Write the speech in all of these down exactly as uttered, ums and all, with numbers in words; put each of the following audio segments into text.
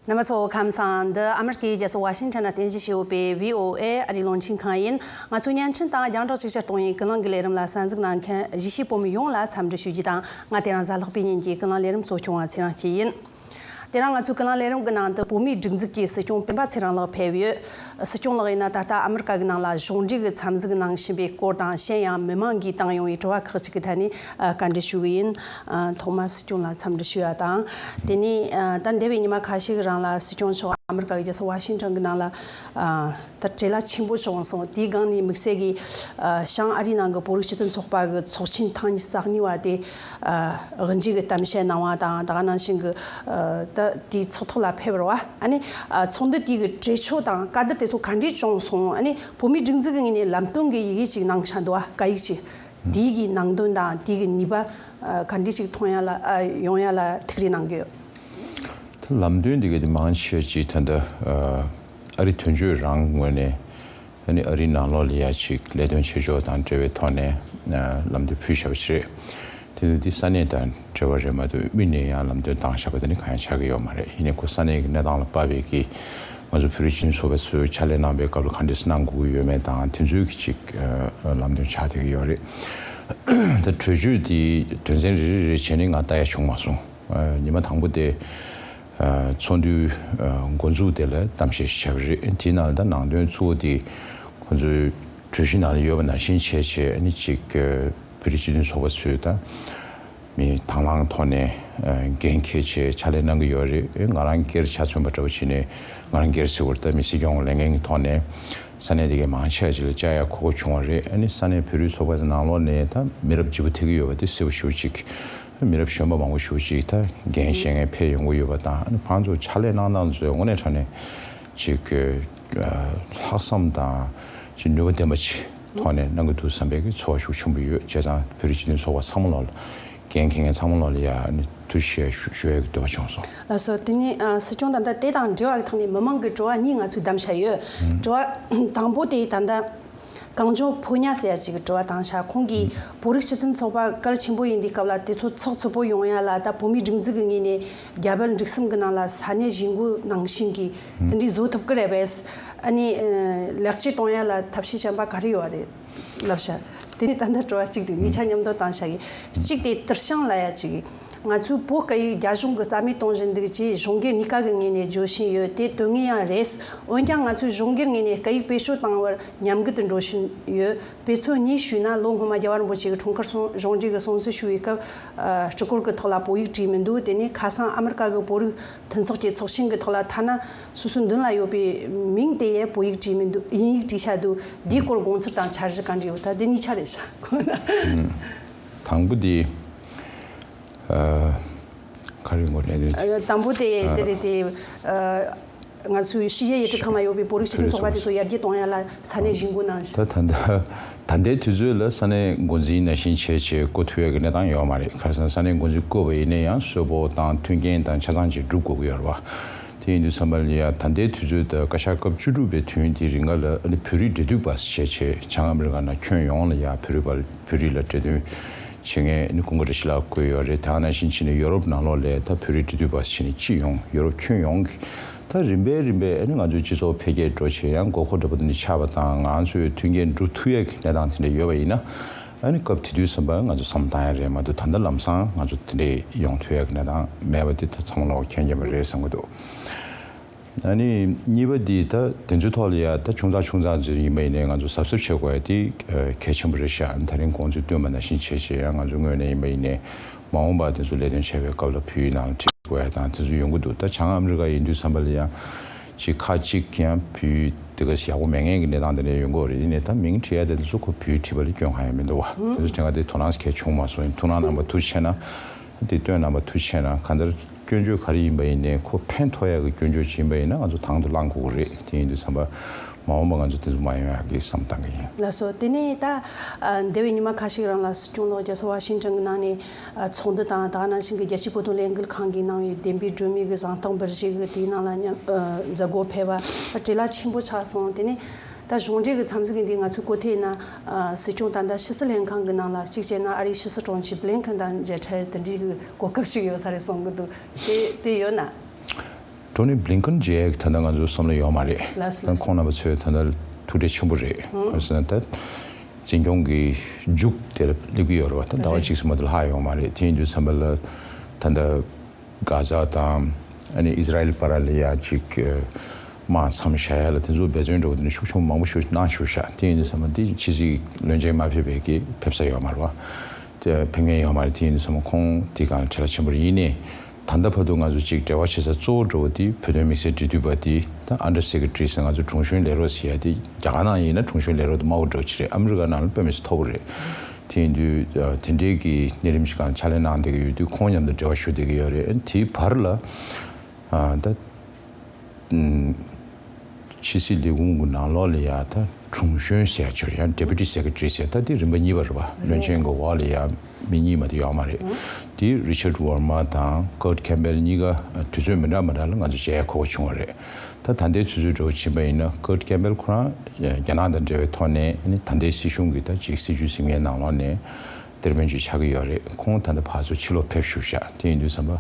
རྣམ་པ་ཚོ་ཁམས་བཟང་། འདི་ཨ་མི་རི་ཀའི་རྒྱལ་ས་ཝ་ཤིང་ཊོན་ནང་རྟེན་གཞི་བྱས་ཡོད་པའི་བྷི་ཨོ་ཨེ་ཨ་རིའི་རླུང་འཕྲིན་ཁང་ཡིན། ང་ཚོའི་བརྙན་འཕྲིན་དང་རྒྱང་བསྒྲགས་ཅིག་ཅར་གཏོང་ཡིན། ཀུན་གླེང་གི་ལས་རིམ་ལ་གསན་གཟིགས་གནང་མཁན་གཞིས་བྱེས་བོད་མི་ཡོངས་ལ་འཚམས་འདྲི་ཞུ་རྒྱུ་དང་། ང་དེ་རིང་གཟའ་ལྷག་པའི་ཉིན་གྱི་ཀུན་གླེང་ལས་རིམ་གཙོ་སྐྱོང་བ་ཚེ་རིང་སྐྱིད་ཡིན། དེ་རིང་ང་ཚོའི་ཀུན་གླེང་ལས་རིམ་གྱི་ནང་དུ་བོད་མིའི་སྒྲིག་འཛུགས་ཀྱི་སྲིད་སྐྱོང་སྤེན་པ་ཚེ་རིང་ལགས་ཕེབས་ཡོད། སྲིད་སྐྱོང་ལགས་ཡིན་ན་ད་ལྟ་ཨ་མི་རི་ཀ་གི་ནང་ལ་གཞུང་འབྲེལ་གྱི་འཚམས་གཟིགས་གནང་བཞིན་པའི་སྐོར་དང་། གཞན་ཡང་མི་མང་གིས་བཏང་ཡོང་བའི་དྲི་བ་ཁག་ཅིག་གི་ཐད་ནས་ཨ་བཀའ་འདྲི་ཞུ་གི་ཡིན། ཨ་ཐོག་མར་སྲིད་སྐྱོང་ལ་འཚམས་འདྲི་ཞུ་ཡ་དང་། དེ་ནས་ཨ་ད་འདས་པའི་ཉི་མ་ཁ་ཤས་ཀྱི་རིང་ལ་སྲིད་སྐྱོང་མཆོག་ཨ་མི་རི་ཀ་གི་རྒྱལ་ས་ཝ་ཤིང་ཊོན་གྱི་ནང་ལ་ཨ་ད་བྲེལ་བ་ཆེན་པོ་བྱུང་སོང་། དེའི་སྒང་ནས་དམིགས་བསལ་གྱིས་ཨ་བྱང་ཨ་རིའི་ནང་གི་བོད་རིགས་སྤྱི་མཐུན་ཚོགས་པ་གི་ཚོགས་ཆེན་ཐེངས་ཉི་ཤུ་རྩ་གཉིས་པ་དེ་ཨ་དབུ་འབྱེད་ཀྱི་གཏམ་བཤད་གནང་བ་དང་། ད་ག་ནང་བཞིན་གྱི་ཨ་ད་དེའི་ཚོགས་ཐོག་ལ་ཕེབས་རེད་བ། ཨ་ནི་ཨ་ཚོགས་འདུ་དེ་གི་གྲོས་ཆོད་དང་བཀའ་བསྡུར་དེ་ཚོ་ག་འདྲས་བྱུང་སོང་། ཨ་ནི་བོད་མིའི་སྒྲིག་འཛུགས་ཀྱི་ངོས་ནས་ལམ་སྟོན་གྱི་ཡི་གེ་ཅིག་གནང་ཤག་འདུག་བ། བཀའ་ཡིག་ཅིག་དེའི་གི་ནང་དོན་དང་དེའི་གི་ནུས་པ་ཨ་ག་འདྲས་ཅིག་ཐོན་ཡ་ལ་ཨ་ཡོང་ཡ་ལ་ཐུགས་རེ་གནང་གི་ཡོད། ད་ལམ་སྟོན་འདི་ག་དེ་མང་ཆེ་ཅིག་ད་ལྟ་ཨ་རི་དོན་གཅོད་རང་ངོས་ནས། ཨ་ནི་ཨ་རིའི་ནང་ལོགས་ལ་ཡ་ཅིག་ལས་དོན་བྱེད་ཕྱོགས་དང་འབྲེལ་བའི་ཐོག་ནས་ཨ་ལམ་སྟོན་ཕུལ་བཞག་པ་ཞིག་རེད། དེ་དུས་འདི་ས་གནས་དང་འབྲེལ་བ་རེད་མ་གཏོགས། དབུས་ནས་ཡང་ལམ་སྟོན་བཏང་བཞག་པ་དེ་ནི་གང་ཡང་ཆགས་ཀྱི་ཡོད་མ་རེད། ཡིན་ནའི་ཁོ་ས་གནས་ཀྱི་གནས་སྟངས་ལ་དཔག་པའི་གི་ང་ཚོ་བོད་རིགས་སྤྱི་མཐུན་ཚོགས་པ་ཚོས་ཕྱག་ལས་གནང་པའི་སྐབས་ལ་ག་འདྲས་གནང་དགོས་ཀྱི་ཡོད་མེད་དང་། དེ་ཚོའི་གི་ཅིག་ཨ་ལམ་སྟོན་ཆགས་བསྡད་ཀྱི་ཡོད་རེད། ད་གྲོས་ཆོད་དེ་དོན་ཚན་རེ་རེ་རེ་བྱས་ནས་ང་ལྟ་ཡ་བྱུང་མ་སོང་། ཨ་ཉི་མ་དང་པོ་དེ་ཨ་ཚོགས་འདུའི་ཨ་འགོ་འཛུགས་དེ་ལ་གཏམ་བཤད་ཞིག་བྱས་པ་རེད། དེའི་ནང་ལ་ད་ནང་དོན་གཙོ་བོ་དེ་ཁོང་ཚོའི་གྲོས་གཞི་ནང་ལ་ཡོད་པ་ནང་བཞིན་བྱས་བྱས། ཨ་ནི་ཅིག་ཨ་བོད་རིགས་སྤྱི་མཐུན་ཚོགས་པ་ཚོས་ད་མི་དང་བླངས་ཐོག་ནས་ཨ་འགན་འཁྱེར་བྱས་ཕྱག་ལས་གནང་གི་ཡོད་རེད། ང་རང་སྒེར་ཆ་མཚོན་པ་འདྲ་བོ་བྱས་ནས། ང་རང་སྒེར་ཟེར་བ་རེད། ད་མི་སྲིད་སྐྱོང་ལས་འགན་གྱི་ཐོག་ནས་ས་གནས་དེ་གའི་མང་ཆེ་བ་ཅིག་ལ་བཅར་ཡག་གོ་སྐབས་བྱུང་བ་རེད། ཨ་ནི་ས་གནས་བོད་རིགས་ཚོགས་པ་ནང་ལོགས་ནས་ད་མི་རབས་བརྗེ་པོ་ཐེབས་ཀྱི་ཡོད་པ་དེ་གསལ་པོ་ཞེ་པོ་ཅིག་མི་རབས་གཞོན་པ་མང་པོ་ཞེ་པོ་ཅིག་ད་འགན་བཞེས་མཁན་ཕེབས་ཡོང་གི་ཡོད་པ་དང་། ཨ་ནི་ཕར་ཚུར་ཕྱག་ལས་གནང་སྟངས་ཚོས་དངོས་གནས་དྲང་གནས་ཅིག་ཨ་ལྷག་བསམ་དང་ཅིག་ནུས་པ་ལྡན་པ་ཅིག་ཐོག་ནས་གནང་གི་འདུག་བསམ་པའི་གི་ཚོར་བ་ཤུགས་ཆེན་པོ་ཡོད། བྱས་ཙང་བོད་རིགས་སྤྱི་མཐུན་ཚོགས་པ་ཚང་མ་ལོག་ལ། འགན་འཁྱེར་མཁན་ཚང་མ་ལོག་ལ་ཡ་ཨ་ནི་ཐུགས་རྗེ་ཆེ་ཞུ་ཞུ་ཡག་གི་འདོད་པ་བྱུང་སོང་། ལགས་སོ། དེ་ནས་ཨ་སྲིད་སྐྱོང་། ད་ལྟ་དེ་དང་འབྲེལ་བ་གི་ཐོག་ནས་མི་མང་གི་དྲི་བ་གཉིས་ང་ཚོས་བདམས་བཞག་ཡོད། དྲི་བ་དང་པོ་དེ་ད་ལྟ་གངས་ལྗོངས་ཕོ་ཉ་ཟེར་ཡ་ཅིག་གི་དྲི་བ་བཏང་ཤག་ཁོང་གིས་བོད་རིགས་སྤྱི་མཐུན་ཚོགས་པ་གལ་ཆེན་པོ་ཡིན་དུས་སྐབས་ལ་དེ་ཚོ་ཚགས་ཚུད་པོ་ཡོང་ཡ་ལ། ད་བོད་མིའི་སྒྲིག་འཛུགས་ཀྱི་ངོས་ནས་རྒྱ་བལ་འབྲུག་གསུམ་གྱི་ནང་ལ་ས་གནས་གཞིས་འགོ་ནང་བཞིན་གྱི་དེ་འདྲའི་བཟོ་ཐུབ་ཀྱི་རེད་པས། ཨ་ནི་ཨ་ལེགས་བཅོས་གཏོང་ཡ་ལ་ཐབས་ཤེས་གཞན་པ་ག་རེ་ཡོད་རེད། ལབ་ཤག་དེ་ནས་ད་ལྟ་དྲི་བ་གཅིག་འདུག་གཉིས་ཆ་མཉམ་དུ་བཏང་བཞག་གི། གཅིག་དེ་ཏུར་ཤང་ལ་ཡ་གཅིག་གིས། ང་ཚོའི་བོད་སྐད་ཡིག་རྒྱ་གཞུང་གིས་རྩ་མེད་གཏོང་བཞིན་འདུག་ཅེས་གཞུང་སྒེར་གཉིས་ཀ་གི་ངོས་ནས་བརྗོད་བཞིན་ཡོད། དེ་དོན་ངེས་ཡང་རེད། འོན་ཀྱང་ང་ཚོས་གཞུང་སྒེར་ངོས་ནས་སྐད་ཡིག་བེད་སྤྱོད་བཏང་བར་ཉམས་རྒུད་དུ་འགྲོ་བཞིན་ཡོད། དཔེ་མཚོན་གཉིས་ཞུས་ན། ལོ་སྔོན་མ་རྒྱལ་བ་རིན་པོ་ཆེ་གིས་འཁྲུངས་སྐར་སྲུང་གཞུང་འབྲེལ་གྱི་སྲུང་བརྩི་ཞུ་བའི་སྐབས་ཨ་སྤྲི་གོར་གྱི་ཐོག་ལ་བོད་ཡིག་བྲིས་མི་འདུག་དེ་ནས་ཁ་སང་ཨ་མི་རི་ཀ་གི་བོད་རིགས་མཐུན་ཚོགས་ཀྱི་ཚོགས་ཆེན་གྱི་ཐོག་ལ་ཐ་ན་སོ་སོའི་མདུན་ལ་ཡོད་པའི་མིང་དེ་ཡང་བོད་ཡིག་བྲིས་མི་འདུག་དབྱིན་ཡིག་བྲིས་ཤག་འདུག་དེའི་སྐོར་དགོངས་ཚུལ་དང་འཆར་གཞི་ག་འདྲ་ཡོད། ད་དེ་གཉིས་ཆ་རེད་ཤག་དང་པོ་དེ། ཨ། ག་རེ་ངོ་ནས་ནས། ཨ། དང་པོ་དེ་ཨ་དེ་རེད་དེ། ཨ། ང་ཚོའི་ཕྱི་རྒྱལ་ཡུལ་གྲུ་ཁག་ན་ཡོད་པའི་བོད་རིགས་སྤྱི་མཐུན་ཚོགས་པ་དེ་ཚོ་ཡར་རྒྱས་གཏོང་ཡ་ལ་ས་གནས་གཞིས་འགོ་གནང་ཞིང་། ད་ད་ལྟ་ད་ལྟའི་དུས་ཚོད་ལ་ས་གནས་འགོ་འཛིན་ནང་བཞིན་བྱས་བྱས་བསྐོ་ཐུབ་ཡ་གི་གནས་སྟངས་ཡོད་མ་རེད། ཁ་སང་ས་གནས་འགོ་འཛིན་བསྐོས་པ་ཡིན་ན་ཡང་གསོལ་ཕོགས་དང་མཐུན་རྐྱེན་དང་ཆ་ཚང་ཅིག་སྒྲུབ་དགོས་ཀྱི་ཡོད་རེད་བ། དེ་ཡིན་དུས་ཙམ་པ་ལ་ཡ་ད་ལྟའི་དུས་ཚོད་ད་བཀའ་ཤག་སྐབས་བཅུ་དྲུག་པའི་དུས་ཡུན་དེའི་རིང་ག་ལ་ཨ་ནི་བོད་རིགས་འབྲེལ་མཐུད་པ་བྱས་བྱས་བྱང་ཨ་མི་རི་ཀ་ནང་ཁྱོན་ཡོངས་ལ་ཡ་བོད་རིག་པ་བོད་རིགས་ལ་འབྲེལ་མཐུད་བྱེད་མཁན་ཨ་ནི་ཀུན་དགའ་བཀྲ་ཤིས་ལགས་བསྐོས་ཡོད་རེད། དེ་ནང་བཞིན་བྱས་ནས་ཡོ་རོབ་ནང་ལོགས་ལ་ད་བོད་རིགས་འབྲེལ་མཐུད་པ་བྱས་ནས་སྤྱི་ཡོངས་ཡོ་རོབ་ཁྱོན་ཡོངས་ཀྱི་ད་རིམ་པས་རིམ་པས་ཨ་ནི་ང་ཚོའི་སྤྱི་ཚོགས་འཕེལ་རྒྱས་འགྲོ་བྱེད་ཡང་དགོས་མཁོ་འདྲ་པོ་དེ་འདྲ་ཆགས་པ་དང་། ང་ཚོས་མཐུན་རྐྱེན་སྒྲུབ་ཐུབ་ཡ་གི་གནས་སྟངས་དེ་འདྲ་ཡོད་པ་ཡིན་ན། ཨ་ནི་སྐབས་དེ་དུས་ཙམ་པ་ང་ཚོ་བསམ་བཏང་ཡ་རེད་མ་གཏོགས། ད་ལྟ་ལམ་སང་ང་ཚོ་དེ་འདྲས་ཡོང་ཐུབ་ཡ་གི་གནས་སྟངས་མེད་པ་དེ་ད་ཚང་མ་ལོག་མཁྱེན་མཁྱེན་པ་རེད་བསམ་གྱི་འདུག་ཨ་ནི་གཉིས་པ་འདི་ད་དེ་ཚོའི་ཐོག་ལ་ཡ་ད་ཆུང་ཙག་ཆུང་ཙག་ཚོ་ཡིན་པ་ཡིན་ནའི་ང་ཚོ་གཟབ་གཟབ་བྱེད་དགོས་ཡ་དེ་གལ་ཆེན་པོ་རེད་ཤག་ཨ་ནི་ད་རིང་དགོངས་ཚུལ་བཏོན་པ་ནང་བཞིན་བྱས་བྱས་ཡང་ང་ཚོ་ངོས་ནས་ཡིན་པ་ཡིན་ནའི་མ་འོངས་པ་དེ་ཚོ་ལས་དོན་བྱས་པའི་སྐབས་ལ་བོད་ཡིག་ནང་ལ་བྲིས་དགོས་ཡ་དང་དེ་ཚོ་ཡོང་གི་འདུག་ད་བྱང་ཨ་མི་རི་ཀ་ཡིན་དུས་ཙམ་པ་ལ་ཡང་ཅིག་ཁག་ཅིག་ཡང་བོད་ཡིག་དེ་ག་ཡག་པོ་མེད་མཁན་གྱི་གནས་སྟངས་དེ་འདྲ་ཡོང་གི་ཡོད་རེད། ཡིན་ནའི་ད་མིང་བྲིས་ཡ་དེ་ཚོ་ཁོ་བོད་ཡིག་བྲིས་པ་ལ་སྐྱོན་གང་ཡང་མི་འདུག་བ། དེ་ཚོ་དྲན་ག་དེ་དོ་སྣང་གལ་བྱུང་མ་སོང་། ཡིན་ཐུགས་སྣང་གནང་བ་ཐུགས་རྗེ་ཆེ་གནང་། དེ་བཏོན་གནང་བ་ཐུགས་རྗེ་ཆེ་གནང་། གང་ལྟར་སྐྱོན་བརྗོད་ག་རེ་ཡིན་པ་ཡིན་ནའི་ཁོ་ཕན་ཐོགས་ཡག་གི་སྐྱོན་བརྗོད་ཅིག་ཡིན་པ་ཡིན་ན་ང་ཚོ་དང་དུ་བླང་དགོས་ཀྱི་རེད། དེ་ཡིན་དུས་ཙམ་པ་མ་འོངས་པ་ང་ཚོ་དེ་ཚོ་མ་ཡོང་ཡག་གི་བསམ་བཏང་གི་ཡིན། ལགས་སོ། དེ་ནས་ད་ཨ་འདས་པའི་ཉི་མ་ཁ་ཤས་རིང་ལ་སྲིད་སྐྱོང་ལགས་རྒྱལ་ས་ཝ་ཤིང་ཊོན་གྱི་ནང་ནས་ཨ་ཚོགས་འདུ་དང་། ད་ག་ནང་བཞིན་གྱི་རྒྱལ་སྤྱིའི་བོད་དོན་ལས་འགུལ་ཁང་གིས་གནང་བའི་བདེན་པའི་སྒྲོན་མེ་གི་གཟེངས་རྟགས་འབུལ་བཞེས་ཀྱི་དེའི་ནང་ལ་མཉམ་ཨ་མཛད་སྒོ་ཕེབས་པ་བྲེལ་བ་ཆེན་པོ་ཆགས་སོང་། དེ་ནས་ད་གཞུང་འབྲེལ་གྱི་འཚམས་གཟིགས་འདི་ང་ཚོའི་གོ་ཐོས་ན་ཨ་སྲིད་སྐྱོང་ད་ལྟ་ཕྱི་སྲིད་ལྷན་ཁང་གི་ནང་ལ་གཅིག་བྱས་ན་ཨ་རིའི་ཕྱི་སྲིད་དྲུང་ཆེ་བྷི་ལིན་ཁན་དང་མཇལ་འཕྲད་དེ་འདྲའི་གི་གོ་སྐབས་ཤིག་ཡོད་ས་རེད་བསམ་གྱི་འདུག་དེ་དེ་ཡོད་ན། ཊོ་ནི་བྷི་ལིན་ཀན་མཇལ་ཡག་ད་ལྟ་ང་ཚོ་བསམ་བློ་ཡོད་མ་རེད། ལགས་སོ། ད་ཁོང་རྣམ་པ་ཚོས་ད་ལྟ་ཐུགས་ཁྲལ་ཆེན་པོ་རེད། ག་རེ་ཟེར་ན་ད་འཛིན་སྐྱོང་གི་མཇུག་དེ་ལ་སླེབས་ཀྱི་ཡོད་རེད་བ། ད་ཟླ་བ་རེད། གཅིག་ཙམ་མ་གཏོགས་ལྷག་ཡོད་མ་རེད། དེ་ཡིན་དུས་ཙམ་པ་ལ་ད་ལྟ་གྷ་ཛ་དང་ཨ་ནི་ཨི་ཟི་རལ་བར་ལ་ཡ་གཅིག་དམག་མཚམས་བཞག་ཡ་ལ་དེ་ཚོ་འབད་བརྩོན་འདྲ་བོ་དེ་འདྲ་ཤུགས་ཆེན་པོ་མང་པོ་ཞིག་གནང་བཞུགས་ཤག་དེ་ཡིན་དུས་ཙམ་པ་འདི་ཕྱི་སྲིད་བློན་ཆེན་མ་ཕེབས་པའི་གི་ཕེབས་ས་ཡོད་མ་རེད་བ། དེ་ཕན་ངེས་ཡོད་མ་རེད། དེ་ཡིན་དུས་ཙམ་པ་ཁོང་དེ་གང་ལ་བྲེལ་བ་ཆེན་པོ་རེད། ཡིན་ནའི། ད་ལྟ་བར་དུ་ང་ཚོ་གཅིག་འབྲེལ་བ་བྱེད་ས་གཙོ་བོ་འདྲ་བོ་དེ་བོད་དོན་དམིགས་བསལ་འབྲེལ་མཐུད་པ་དེ་ད་ཨན་ཌར་སེ་ཀེ་ཊ་རི་ཟེར་ང་ཚོ་དྲུང་གཞོན་ལས་རོགས་ཟེར་ཡ་དེ། རྒྱ་གར་ནང་ཡིན་ན་དྲུང་གཞོན་ལས་རོགས་དེ་དམའ་བོ་འདྲ་བོ་ཅིག་རེད། ཨ་མི་རི་ཀ་ནང་ལ་དཔེ་མི་སྲིད་མཐོ་བོ་རེད། དེ་ཡིན་དུས་ཨ་དེ་འདྲའི་གི་གནས་རིམ་ཞིག་སྒང་ལ་ཕྱག་ལས་གནང་བསྡད་ཀྱི་ཡོད་དུས་ཁོང་མཉམ་དུ་འབྲེལ་བ་ཞུ་བསྡད་ཀྱི་ཡོད་རེད། ཨ་དེའི་བར་ལ་ཨ་ད། ཕྱི་སྲིད་ལས་ཁུངས་ཀྱི་ནང་ལོགས་ལ་ཡ་ད་དྲུང་གཞོན་ཟེར་ཡ་ཅིག་ཡོད་རེད། ཡང་ཌེ་པུ་ཊི་སེ་ཀེ་ཊ་རི་ཟེར། ད་དེ་རིམ་པ་གཉིས་པ་རེད་པ། བློན་ཆེན་གྱི་འོག་ལ་ཡ་མི་གཉིས་མ་གཏོགས་ཡོད་མ་རེད། དེ་རི་ཆར་ཌི་ཝར་མ་དང་ཀར་ཊི་ཁེམ་པེལ་གཉིས་ཀ་དུས་ཚོད་མི་འདྲ་མི་འདྲ་ལ་ང་ཚོ་མཇལ་ཡ་གོ་སྐབས་བྱུང་བ་རེད། ད་ད་ལྟའི་དུས་ཚོད་འདྲ་བོ་ཕྱིན་པ་ཡིན་ན་ཀར་ཊི་ཁེམ་པེལ་ཁོ་རང་རྒྱ་ནག་དང་འབྲེལ་བའི་ཐོག་ནས་ཨ་ནི་ད་ལྟའི་སྲིད་གཞུང་གི་ད་ཅིག་སྲིད་བྱུས་ཟིན་མཁན་ནང་ལོགས་ནས་འདེམས་ཐོན་ཅིག་ཆགས་ཀྱི་ཡོད་རེད། ཁོང་ད་ལྟ་ཕར་ཚུར་ཕྱི་ལོགས་ཕེབས་བཞུགས་ཤག་དེ་ཡིན་དུས་ཙམ་པ་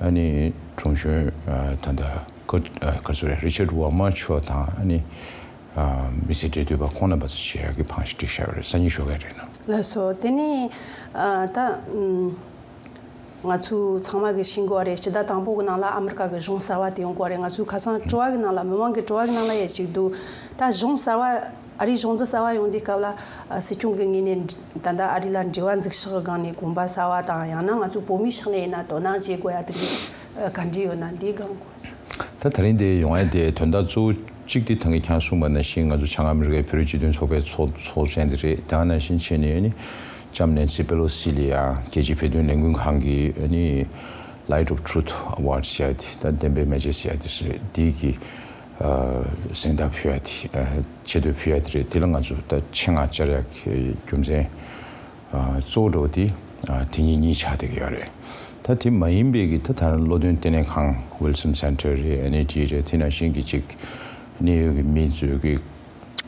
ཨ་ནི་དྲུང་གཞོན་ཨ་ད་ལྟ་ཀར་ཨ་ག་རེ་ཟེར་རེད། རི་ཆར་ཌི་ཝར་མ་མཆོག་དང་ཨ་ནི་ཨ་དམིགས་བསལ་འབྲེལ་མཐུད་པ་ཁོང་རྣམ་པ་ཚོ་མཇལ་ཡག་གི་བང་ཞིག་བསྒྲིགས་བཞག་པ་རེད། སང་ཉིན་ཞོགས་ཀས་རེད་ན། ལགས་སོ། དེ་ནས་ཨ་ད་ཨམ་ང་ཚོ་ཚང་མ་གི་ཤེས་དགོས་པ་རེད། སྤྱི་ཟླ་དང་པོ་གི་ནང་ལ་ཨ་མི་རི་ཀ་གི་གཞུང་གསར་བ་དེ་ཡོང་གི་ཡོད་རེད། ང་ཚོའི་ཁ་སང་དྲི་བ་གི་ནང་ལ་མི་མང་གི་དྲི་བ་གི་ནང་ལ་ཡ་ཅིག་འདུག་ད་གཞུང་གསར་བ་ཨ་རིའི་གཞུང་འཛིན་གསར་བ་ཡོང་དུས་སྐབས་ལ་ཨ་སྲིད་སྐྱོང་གི་ངོས་ནས་ད་ལྟ་ཨ་རི་ལ་འབྲེལ་བ་འཛུགས་ཕྱོགས་གི་སྒང་ནས་དགོངས་པ་གསར་བ་དང་། ཡང་ན་ང་ཚོ་བོད་མིའི་ཕྱག་ལས་ཡིན་ན་དོ་སྣང་བྱེད་དགོས་ཡ་དེ་འདྲའི་ཨ་ག་འདྲ་ཡོད་ན་འདི་སྒང་དགོངས། ད་ད་རིང་འདི་ཡོང་ཡ་དེ་དོན་དག་གཙོ་བོ་གཅིག་དེ་ད་གིན་ཁྱེད་རང་གསུངས་པ་ནང་བཞིན་ང་ཚོ་བྱང་ཨ་མི་རི་ཀའི་བོད་རིགས་སྤྱི་མཐུན་ཚོགས་པའི་ཚོགས་ཚོགས་ཆེན་དེ་རེད། དེ་ནང་བཞིན་བྱས་ནས་ཨ་ནི་ལྕམ་ནེན་སི་པེ་ལོ་སི་ལ་ཡ་རྒྱལ་སྤྱིའི་བོད་དོན་ལས་འགུལ་ཁང་གི་ཨ་ནི་Light of Truth Award ཟེར་ཡ་དེ། ད་བདེན་པའི་མེ་ལྕེ་ཟེར་ཡ་དེ་རེད། དེ་གི་ཨ་གཟེངས་རྟགས་ཕུལ་ཡ་དེ། ཨ་ཆེ་བསྟོད་ཕུལ་ཡ་དེ་རེད། དེ་ལ་ང་ཚོ་ད་ཆེད་མངགས་བཅར་ཡ་གི་རྒྱུ་མཚན་ཨ་གཙོ་བོ་འདྲ་བོ་དེ་ཨ་དེ་གཉིས་གཉིས་ཆགས་བསྡད་ཀྱི་ཡོད་རེད། ད་དེ་མ་ཡིན་པའི་གི་ད་ད་བློ་འདོན་ལྟེ་གནས་ཁང་Wilson Center རེད། ཨ་ནི་དེ་རེད། དེ་ནང་བཞིན་གྱི་ཅིག་གནད་ཡོད་ཀྱི་མི་ཚོའི་གི་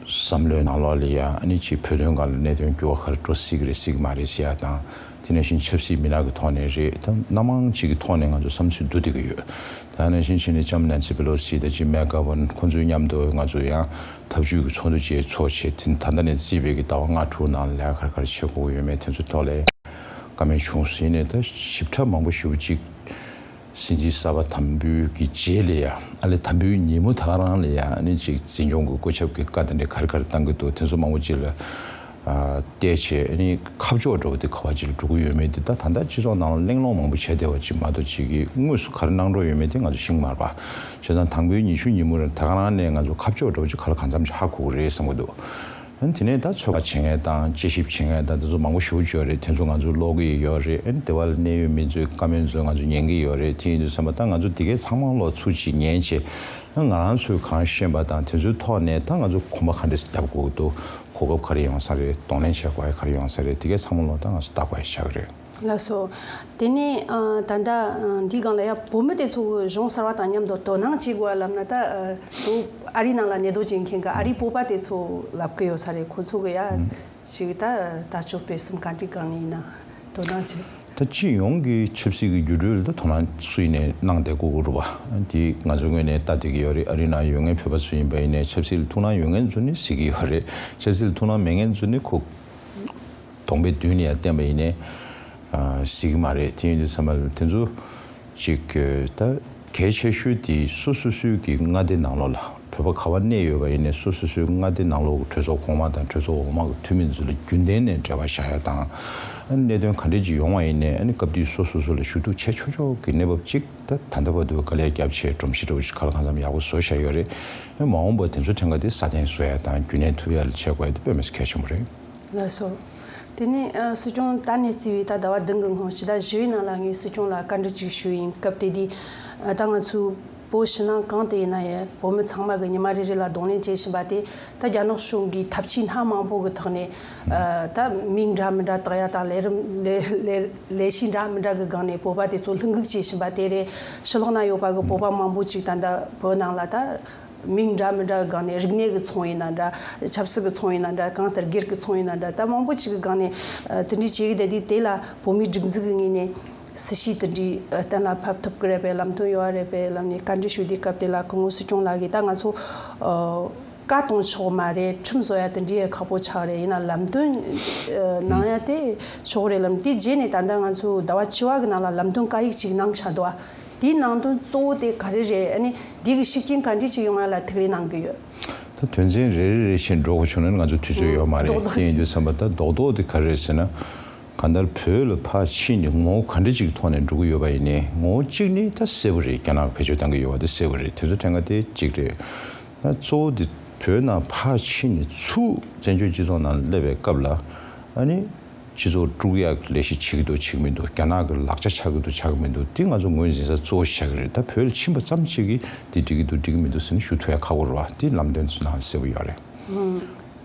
བསམ་བློའི་ནང་ལོགས་ལ་ཡ་ཨ་ནི་ཅིག་བོད་དོན་སྒང་ལ་གནད་དོན་འགྱུར་བ་ག་རེ་འགྲོ་སྲིད་ཀྱི་རེད་སྲིད་ཀྱི་མ་རེད་ཟེར་ཡ་དང་། དེ་ནང་བཞིན་ཆབ་སྲིད་མི་སྣ་གི་ཐོག་ནས་རེད། ད་སྣ་མང་ཅིག་གི་ཐོག་ནས་ང་ཚོ་བསམ་ཚུལ་བསྡུ་བསྡད་ཀྱི་ཡོད། ད་ནང་བཞིན་བྱས་ནས་ལྕམ་ནན་སི་པེ་ལོ་སི་དང་ཅིག་མེག་གྷ་ཝན་ཁོང་ཚོའི་མཉམ་དུ་ང་ཚོ་ཡང་ཐབས་ཇུས་ཀྱི་ཚོགས་འདུ་ཅིག་ཚོགས་བྱས། དེ་ད་ལྟ་ནས་བརྩིས་པའི་གི་ཟླ་བ་ལྔ་དྲུག་ནང་ལ་ལས་ཀ་ག་རེ་ག་རེ་བྱེད་དགོས་ཀྱི་ཡོད་མེད་དེ་ཚོའི་ཐོག་ལ་བཀའ་མོལ་བྱུང་ཟིན་ནས། ད་ཞིབ་ཕྲ་མང་པོ་ཞེ་པོ་ཅིག་སྲིད་འཛིན་གསར་པ་དམ་འབུལ་གྱི་རྗེས་ལ་ཡ་ཨ་ལས་དམ་འབུལ་ཉིན་མོ་ད་ག་རང་ལ་ཡ་ཨ་ནི་ཅིག་འཛིན་སྐྱོང་གི་བཀོད་ཁྱབ་ཀྱི་བཀའ་དེ་འདྲ་ག་རེ་ག་རེ་བཏང་གི་འདུག་དེ་ཚོ་མང་པོ་ཅིག་ལ་ཨ་བལྟས་བྱས། ཨ་ནི་ཁ་ཕྱོགས་འདྲ་བོ་དེ་ག་བ་ཅིག་ལ་འགྲོ་གི་ཡོད་མེད་དེ་ད་ད་ལྟ་སྤྱི་ཚོགས་ནང་ལ་གླེང་སློང་མང་པོ་བྱས་བསྡད་པ་ཅིག་མ་གཏོགས་ཅིག་གི་དངོས་སུ་ག་རེ་གནང་འགྲོ་ཡོད་མེད་དེ་ང་ཚོ་ཤེས་ཀྱི་མ་རེད་པ། བྱས་ཙང་དང་པོའི་ཉི་ཤུ་ཉིན་མོ་རེད། ད་ག་རང་ནས་ང་ཚོ་ཁ་ཕྱོགས་འདྲ་བོ་ཅིག་ག་ལ་གང་འཚམ་ཅིག་ཧ་གོ་གི་རེད་བསམ་གྱི་འདུག་ཨ་ནི་དེ་ནས་ད་ཚོད་དཔག་བྱེད་མཁན་དང་དཔྱད་ཞིབ་བྱེད་མཁན་དང་དེ་ཚོ་མང་པོ་ཞེ་པོ་ཅིག་ཡོད་རེད། དེ་ཚོ་ང་ཚོ་ཀློག་གི་ཡོད་རེད། ཨ་ནི་དེ་བ་ལ་གནད་ཡོད་མི་ཚོའི་བཀའ་མོལ་ཚོ་ང་ཚོ་ཉན་གི་ཡོད་རེད། དེ་ཡིན་དུས་ཙམ་པ་ད་ང་ཚོ་དེ་གའི་ཚང་མ་ལོག་ཚུར་ཅིག་ཉན་བྱས། ང་རང་ཚོས་གང་ཤེས་པ་དང་དེ་ཚོའི་ཐོག་ནས་ད་ང་ཚོ་གོམ་པ་ག་འདྲས་རྒྱབ་དགོས་འདུག་གོ་སྐབས་ག་རེ་ཡོང་ས་རེད། གདོང་ལེན་བྱེད་དགོས་ཡ་ག་རེ་ཡོང་ས་རེད། དེ་གའི་ཚང་མ་ལོག་ད་ང་ཚོ་ལྟ་དགོས་ཡ་ཆགས་ཀྱི་རེད། ལགས་སོ། དེ་ནས་ཨ་ད་ལྟ་ཨ་འདིའི་སྒང་ལ་ཡ་བོད་མི་དེ་ཚོ་གི་གཞུང་གསར་བ་དང་མཉམ་དུ་དོ་སྣང་བྱེད་དགོས་པ་ལབ་ན། ད་ཨ་ཚོ་ཨ་རིའི་ནང་ལ་གནས་སྡོད་བྱེད་མཁན་གྱི་ཨ་རིའི་བོད་པ་དེ་ཚོ་ལབ་ཀྱི་ཡོད་ས་རེད། ཁོ་ཚོ་གི་ཡ་ཞིག་ད་ལྟ་སྐྱོད་སྤེལ་གསུམ་ག་འདྲའི་སྒང་ནས་ཡིན་ན་དོ་སྣང་བྱེད། ད་སྤྱི་ཡོངས་ཀྱི་ཆབ་སྲིད་ཀྱི་འགྱུར་འགྲོས་ལ་ད་དོ་སྣང་སུ་ཡིན་ནའི་གནང་བསྡད་དགོས་ཀྱི་རེད་པ། འདི་ང་ཚོ་ངོས་ནས་ལྟ་བསྡད་ཀྱི་ཡོད་རེད། ཨ་རིའི་ནང་ཡོད་མཁན་བོད་པ་ཚོ་ཡིན་པ་ཡིན་ནའི་ཆབ་སྲིད་ལ་ཐུགས་སྣང་ཡོད་མཁན་ཚོ་ནི་གཟིགས་ཀྱི་ཡོད་རེད། ཆབ་སྲིད་ལ་ཐུགས་སྣང་མེད་མཁན་ཚོ་ནི་ཁོ་གདོང་པའི་མདུན་ནས་ཡར་བསྟན་པ་ཡིན་ནའི་ཨ་གཟིགས་ཀྱི་མ་རེད། དེ་ཡིན་དུས་ཙམ་པ་ལ་དེ་ཚོ་ཅིག་ད་གལ་ཆེ་ཤོས་དེ་སོ་སོ་སོའི་གི་མངའ་སྡེ་ནང་ལོགས་ལ། བོད་པ་ག་པར་གནས་ཡོད་པ་ཡིན་ནའི་སོ་སོ་སོའི་མངའ་སྡེ་ནང་ལོགས་ཀྱི་གྲོས་ཚོགས་གོང་མ་དང་གྲོས་ཚོགས་འོག་མ་གི་འཐུས་མི་ཚོ་ལ་རྒྱུན་ལྡན་ནས་འབྲེལ་བ་བཞག་ཡ་དང་། གནད་དོན་ག་འདྲས་ཅིག་ཡོང་བ་ཡིན་ནའི་ཨ་ནི་སྐབས་དུས་སོ་སོ་སོ་ལ་ཞུ་གཏུག་བྱེད་ཆོག་ཆོག་གི་གནས་བབ་ཅིག་ད་ད་ལྟ་བར་དུ་དཀའ་ལས་བརྒྱབ་བྱས་སྒྲོམ་གཞི་འདྲ་བོ་ཞིག་ག་ལ་གང་འཚམ་ཡག་པོ་བཟོ་བཞག་ཡོད་རེད། ཨ་མ་འོངས་པ་དེ་ཚོ་ཕྲན་ག་དེ་སྲ་བརྟན་བཟོ་ཡ་དང་རྒྱུན་གནས་ཐུབ་ཡ་ལ་བྱེད་དགོས་ཡ་དེ་དཔེ་མི་སྲིད་གལ་ཆེན་པོ་རེད། ལགས་སོ། དེ་ནས་ཨ་སྲིད་སྐྱོང་ད་ནས་བརྩིས་པའི་ད་ཟླ་བ་བདུན་གྱི་སྔོན་ཕྱི་ཟླ་བཞི་པའི་ནང་ལ་ངས་སྲིད་སྐྱོང་ལ་བཀའ་འདྲི་ཅིག་ཞུས་ཡིན། སྐབས་དེ་དུས་ཨ་ད་ང་ཚོའི་བོད་ཕྱི་ནང་གང་དུ་ཡིན་ན་ཡང་བོད་མི་ཚང་མ་གིས་ཉི་མ་རེ་རེ་ལ་གདོང་ལེན་བྱེད་བཞིན་པ་དེ། ད་རྒྱ་ནག་གཞུང་གིས་ཐབས་ཇུས་སྣ་མང་པོ་གི་ཐོག་ནས་ཨ་ད་མིང་འདྲ་མི་འདྲ་བཏགས་ཡ་དང་། ལས་རིམ་ལས་ལས་ལས་གཞི་འདྲ་མི་འདྲ་གི་སྒང་ནས་བོད་པ་དེ་ཚོ་ལྷུན་འགུག་བྱེད་བཞིན་པ་དེ་རེད། ཕྱི་ལོགས་ན་ཡོད་པ་གི་བོད་པ་མང་པོ་ཅིག་ད་ལྟ་བོད་ནང་ལ་ད། མིང་འདྲ་མི་འདྲ་གི་སྒང་ནས། རིག་གནས་ཀྱི་ཚོང་ཡིན་ན་འདྲ། ཆབ་སྲིད་ཀྱི་ཚོང་ཡིན་ན་འདྲ། གང་ལྟར་སྒེར་གྱི་ཚོང་ཡིན་ན་འདྲ། ད་མང་པོ་ཅིག་གི་སྒང་ནས་ཨ་དེ་འདྲའི་བྱེད་ཀྱི་བསྡད་དུས། དེ་ལ་བོད་མིའི་སྒྲིག་འཛུགས་ཀྱི་ངོས་ནས་ སྲིད་ཇུས་དེ་འདྲའི་གཏན་ལ་ཕབ་ཐུབ་ཀྱི་རེད་པས། ལམ་སྟོན་ཡོད་རེད་པས་ལབ་ནས་བཀའ་འདྲི་ཞུ་དུས་སྐབས་དེ་ལ་སྐུ་ངོ་སྲིད་སྐྱོང་ལགས་ཀྱིས་ད་ང་ཚོ་བཀའ་གཏོང་ཆོག་མ་རེད། ཁྲིམས་བཟོ་ཡ་དེ་འདྲའི་ཁག་པོ་ཆགས་རེད། ཡིན་ན་ལམ་སྟོན་གནང་ཡ་དེ་ཆོག་རེད་ལབ། དེ་རྗེས་ནས་ད་ལྟ་ང་ཚོ་ཟླ་བ་བཅུ་བ་གི་ནང་ལ་ལམ་སྟོན་བཀའ་ཡིག་ཅིག་གནང་ཤག་འདུག་བ། དེའི་ནང་དོན་གཙོ་བོ་དེ་ག་རེ་རེད། ཨ་ནི་དེ་གི་ཤུགས་རྐྱེན་ག་འདྲ་ཅིག་ཡོང་ཡ་ལ་ཐུགས་རེ་གནང་གི་ཡོད། ད་དོན་ཚན་རེ་རེ་རེ་བཞིན་འགྲོ་དགོས་བྱུང་ན་ང་ཚོ་དུས་ཚོད་ཡོད་མ་རེད། རྡོག་རྡོག་དེ་ཡིན་དུས་ཙམ་པ་ད་རྡོག་རྡོག་དེ་ག་རེ་རེད་ཟེར་ན། གང་ལྟར་བོད་ལ་ཕར་ཕྱིན་ནས་ངོ་བོ་ག་འདྲ་ཅིག་ཐོག་ནས་འགྲོ་གི་ཡོད་པ་ཡིན་ནའི། ངོ་བོ་གཅིག་ནི་ད་གསལ་པོ་རེད། རྒྱ་ནག་གིས་བེད་སྤྱོད་གཏང་གི་ཡོད་པ་དེ་གསལ་པོ་རེད། དེ་ཚོ་ཕྲན་ཁ་དེ་གཅིག་རེད། ད་གཙོ་བོ་དེ་བོད་ནང་ཕར་ཕྱིན་ནས་ཚུར་བཙན་བྱོལ་སྤྱི་ཚོགས་ནང་སླེབས་པའི་སྐབས་ལ་ཨ་ནི་སྤྱི་ཚོགས་དཀྲུག་ཡག་ལས་གཞི་བྱེད་ཀྱི་འདུག་བྱེད་ཀྱི་མི་འདུག་རྒྱ་ནག་གི་ལག་ཆ་ཆགས་ཀྱི་འདུག་ཆགས་ཀྱི་མི་འདུག་དེ་ང་ཚོ་ངོས་འཛིན་ས་གཙོ་བོ་ཆགས་ཀྱི་རེད། ད་བོད་ལ་ཕྱིན་པ་ཙམ་ཅིག་གིས་དེ་འགྲིག་གི་འདུག་འགྲིག་གི་མི་འདུག་ཟེར་ནས་ཞུ་ཐུབ་ཡ་ཁག་པོ་རེད་བ། དེ་ལམ་སྟོན་ཚོ་ནང་གསལ་པོ་ཡོད་རེད།